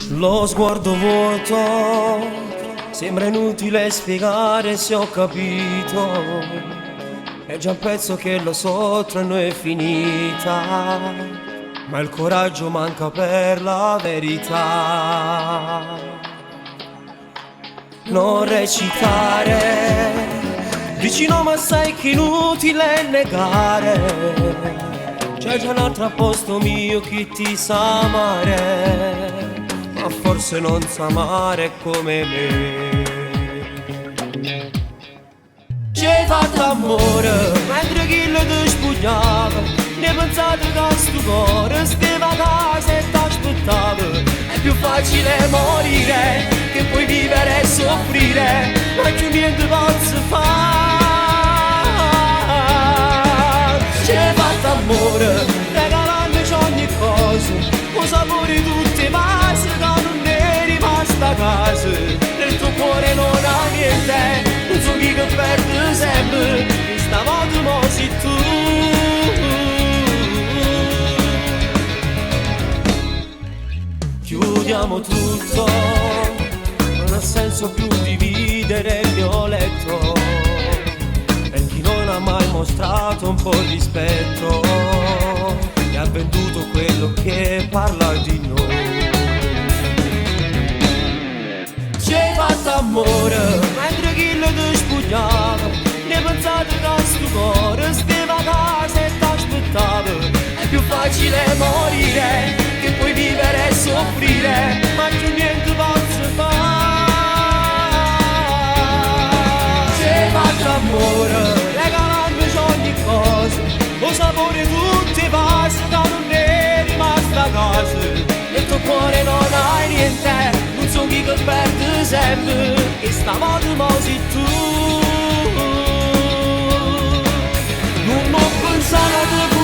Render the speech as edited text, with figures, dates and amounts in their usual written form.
Lo sguardo vuoto, sembra inutile spiegare se ho capito. È già un pezzo che lo so, tra noi è finita, ma il coraggio manca per la verità. Non recitare, dici no ma sai che è inutile negare. C'è già un altro a posto mio chi ti sa amare, ma forse non sa amare come me. C'è fatto amore, mentre chi lo ti spugliava, ne pensate che sto cuore stava a casa e t'aspettava. È più facile morire che poi vivere e soffrire, ma più niente posso fare. C'è fatto amore, regalandoci ogni cosa, con sapore di tutte le vase che non è rimasta a casa. Nel tuo cuore non ha niente, non so chi che perde sempre, stavolta mo sei tu. Chiudiamo tutto, non ha senso più dividere il mio letto. Per chi non ha mai mostrato un po' di rispetto e ha venduto quello che parla di noi. C'è fatto amore, mentre chi lo ti spugliava, ne pensate che sto cuore stava a casa e t'aspettava. È più facile morire che poi vivere e soffrire, ma più niente posso fare. C'è fatto amore, regalandoci ogni cosa, lo sapore di tutti i vasi che non è rimasta a casa. Nel tuo cuore non hai niente, non so chi che perde sempre, e stavolta mo sei tu. Non ho pensato.